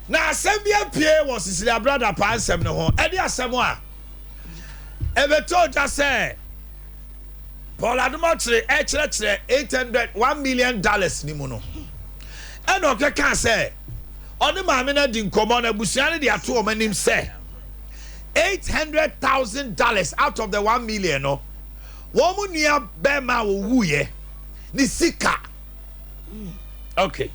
Na asɛm bi apue wɔ Cecilia Brada paa nsɛm no ho. Ɛne asɛm a ɛbɛtɔɔ dwa sɛ Paul Adomɔkyere ɛrekyerɛkyerɛ 800 $1 million no mu no, ɛna ɔkɛkaa sɛ ɔne maame no adi nkɔmmɔ na abusua no de ato wɔn anim sɛ $800,000 out of the 1 million no, wɔn mu nua bɛrima a wɔwuiɛ ne sika. Okay,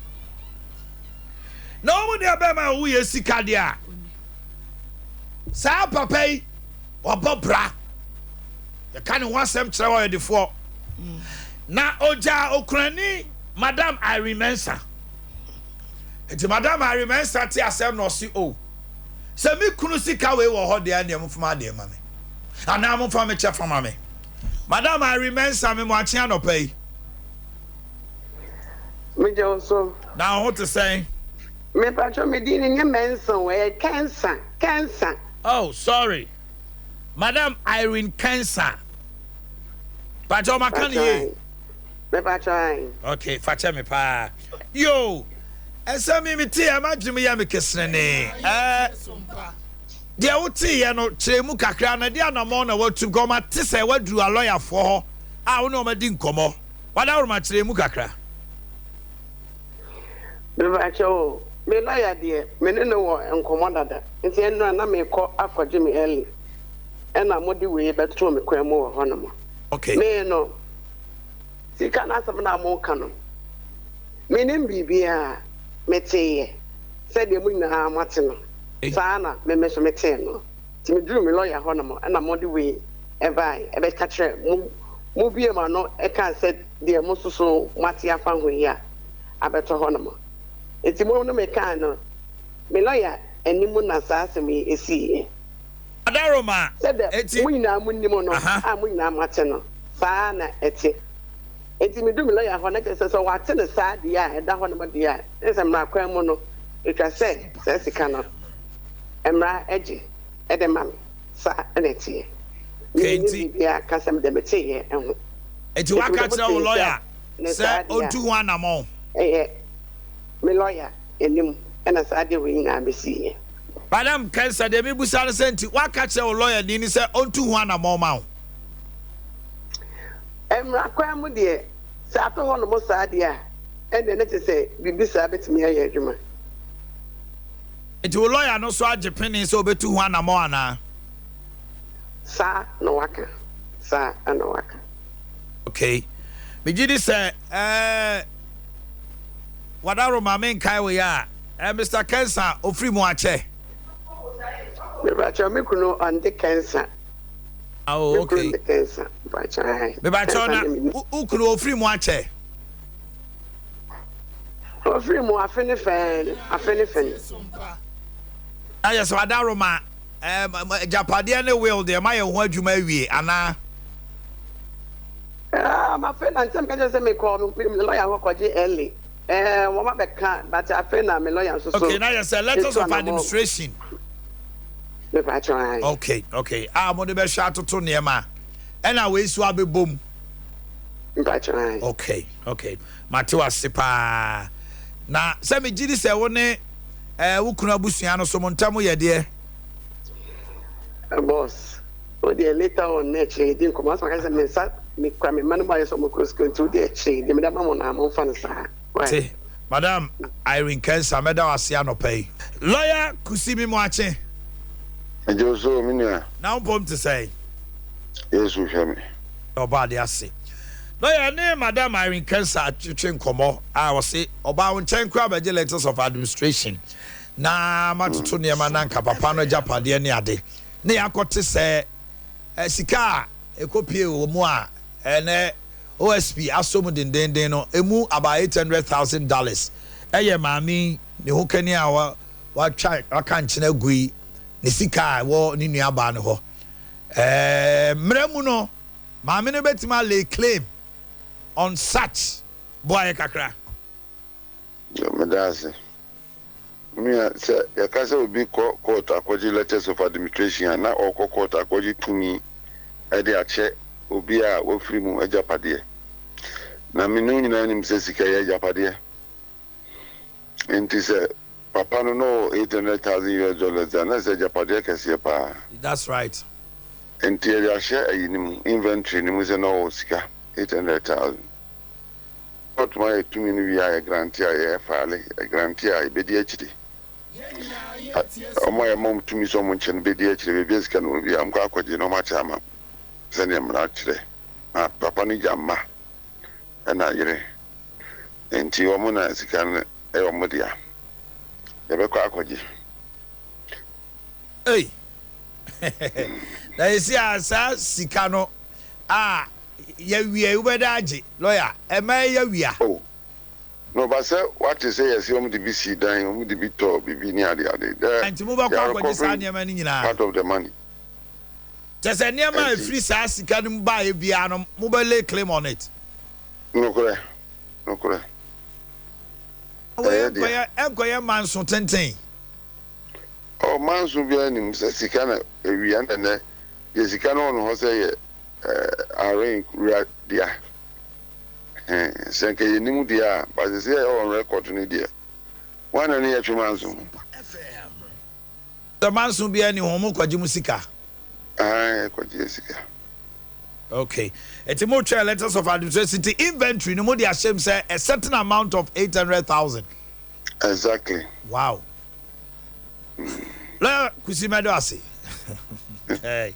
na wɔn mu nua bɛrima a wɔwuiɛ sika deɛ a, saa papa yi ɔbɔ bra, yɛka ne ho asɛm kyerɛ ɔyɛdefoɔ na ogya okurani Madam Irene Mensa. Nti Madam Irene Mensa te asɛm na ɔse, "O, sɛ me kunu sika wei wɔ hɔ deɛ, ɛneɛ momfa adeɛ ma me anaa momfa me kyɛ fa ma me." Madam Irene Mensa, me mo akye anɔpa yi. Megye wo so. Na wo ho te sɛn? Mepatwɔ, me din no nyɛ Mɛnsa o, ɛyɛ Kɛnsa, Kɛnsa. Oh, sorry, Madam Irene Kɛnsa. Patwɔ, maka ne yie? Mepatwɔ ae. Okay, fakyɛ me paa. Yo, ɛsɛ mi mete yɛ madwene mu yɛ me kesenene. Deɛ woteeɛ no, kyerɛ mu kakra na de anammɔn na watu nka ɔma te sɛ waduru alɔyafoɔ hɔ a wo ne ɔma di nkɔmmɔ. Wadaworoma, kyerɛ mu kakra. Mepatwɔ o, me lɔya deɛ, me ne no wɔ nkɔmmɔ dada, nti ɛnnora na mekɔ akɔgye me early ɛna mode wei bɛtoo me kwan mu wɔ hɔnom. Me no, sika no asɛm no a moka no, menim biribiara. Meteeɛ sɛdeɛ mo nyinaa moate no, saa na me me so metee no. Nti meduruu me lɔya hɔnom ɛna mode wei ɛbaeɛ ɛbɛka kyerɛ mo, mobue mo ano ɛkaa sɛ deɛ mo nso so moate afa ho yi a abɛtɔ hɔnom. Nti mo ne me kaa no, me lɔya anim na saa asɛm yi ɛsiiɛ. Adaroma, Sɛdeɛ eti mo nyinaa monim no a mo nyinaa moate no, saa ara na ɛte. Enti medu me lɔya hɔ na kyerɛ sɛ, sɛ wɔate no saa deɛ a ɛda hɔnom deɛ a, ɛne sɛ mmara kwan mu no, ɛtwa sɛ saa sika no, mmara gye de ma me. Saa na ɛteɛ. Mennim Enti biribiara ka sɛ deɛ meteeɛ ho. Enti Enti waka mede kyerɛ wo motee sɛ lɔya ne saa sɛ deɛ ɔntu ho anammɔn? a, ɛyɛ me lɔya anim na saa adeɛ wei nyinaa bɛsiiɛ. Madam Kɛnsa, deɛ mebusa no sɛ, nti waka kyerɛ wo lɔyani no sɛ ɔntu ho anammɔn ma wo? Mmara kwan mu deɛ, sɛ ato hɔnom saa deɛ a, ɛnneɛ na kyerɛ sɛ biribi saa bɛtumi ayɛ adwuma. Nti wo lɔya no nso agye pene sɛ ɔbɛtu ho anammɔn anaa? Saa na waka. Saa na waka. Okay. Megye di sɛ ɛɛ wadaroma menkae wo yɛ a, Mr. Kɛnsa ofiri mu akyɛ. Mepakyɛw, me kunu ɔnde Kɛnsa. Oh, Me kunu okay. nde Kɛnsa. Mepakyɛw, ae. Mepakyɛw Kɛnsa na ne me ni. wo kunu ofiri mu akyɛ. Ofiri mu afe ne fɛn, afe ne fɛn. Na yɛ sɛ wadaroma agyapadeɛ ne will deɛ ma yɛ ho adwuma awie anaa? Ah, afei na nsɛm ka kyerɛ sɛ mekɔ me lɔya hɔ kɔgye early. Eh, wɔn abɛka, but afei na me lɔya nso so Okay, na yɛ sɛ letters etu of anamɔ. administration. Mepakyɛw, ae. Okay. A mo de bɛhwɛ atoto nneɛma ɛna wei so abɛbom. Mepakyɛw, ae. Okay. Mate wase paa. Na sɛ megye di sɛ wo ne wo kunu abusua no so mo ntam yɛ deɛ. Boss, wo deɛ, later on na akyire yɛdi nkɔmmɔ asɛm aka sɛ me nsa mekura me mma no mu ayɛ sɛ ɔmo kɔ sukuu, nti wo deɛ, akyire deɛ mede ama mo na momfa no saa. Why? Te, Madam Irene Kɛnsa, mɛda wo ase anɔpa yi. Lawyer Kusi Mimoakye. Megye wo so, me nua. Na wo mpom te sɛn? Yesu hwɛ me. Ɔbɔ ade ase. Lawyer ne Madam Irene Kɛnsa atwetwe nkɔmmɔ a ɔse ɔbaa wo nkyɛn koraa bɛgye letters of administration na matoto nneɛma na nka papa no agyapadeɛ ne ade ne yɛakɔte sɛ sika a ɛkɔpie wɔ mu a ɛnɛ OSP asɔ mu dendenden no, emu about $800,000 ɛyɛ maame yi ne ho kani a watwa waka nkyene agu yi ne sika a ɛwɔ ne nuabaa no hɔ. Mmerɛ mu no, maame no bɛtumi a lay claim on such boayɛ kakra. Meda ase. Nua, sɛ yɛka sɛ obi kɔ court akɔgye letters of administration a, na ɔrekɔ court akɔgye tumi de akyɛ obi a wafiri mu agyapadeɛ. Na me ne wo nyinaa nim sɛ sika yɛ agyapadeɛ. Nti sɛ Papa no na ɔwɔ US$800,000 a, na ɛsɛ agyapadeɛ kɛseɛ paa. That's right. Nti yɛde ahyɛ ayi no mu, inventory no mu, sɛ na ɔwɔ sika 800,000. Ɔtuma yɛ tumi no wie a, yɛ grant a, yɛ file, yɛ grant a, yɛbɛdi akyire. Ɔmo a yɛma ɔmo tumi sɛ ɔmo nkyɛn no bɛdi akyire baabi a sika no wɔ bi a, ɔmo kɔ akɔgye na ɔmo akyɛ ama sɛdeɛ mmara kyerɛ. Na papa no gya mma ɛna yere, nti ɔmo na sika no ɛyɛ ɔmo dea, yɛbɛkɔ akɔgye. Ei, na yɛsi a saa sika no a yɛwie, wobɛda agye lawyer ɛma yɛwia. Oh no, ba sɛ wate sɛ yɛsɛ ɔmo de bi si dan, ɔmo de bi tɔ bibi ne ade ade dɛ. Nti mobɛkɔ akɔgye saa nneɛma no nyinaa? Part of the money. Kyɛ sɛ nneɛma a ɛfiri saa sika no mu baeɛ biara no, mobɛ lay claim on it? Nokorɛ, nokorɛ. Ɛyɛ deɛ ɛnkɔyɛ manso tenten. Ɔ manso biara nim sɛ sika na ewia nɛnɛ deɛ, sika no wɔ no hɔ sɛ yɛ aren wura dea. Sɛ nka yɛnim deɛ a, but sɛ ɛyɛ on record no deɛ, wɔn na ne yɛtwe manso ho. Sɛ manso biara ni ho, mo kɔgye mo sika. Ayi, kɔgye yɛ sika. Okay, eti mo twɛ letters of administration ti, inventory no mo de ahyɛm sɛ a certain amount of 800,000. Exactly. Wow, lawyer Kusi, mɛdo ase. Hey.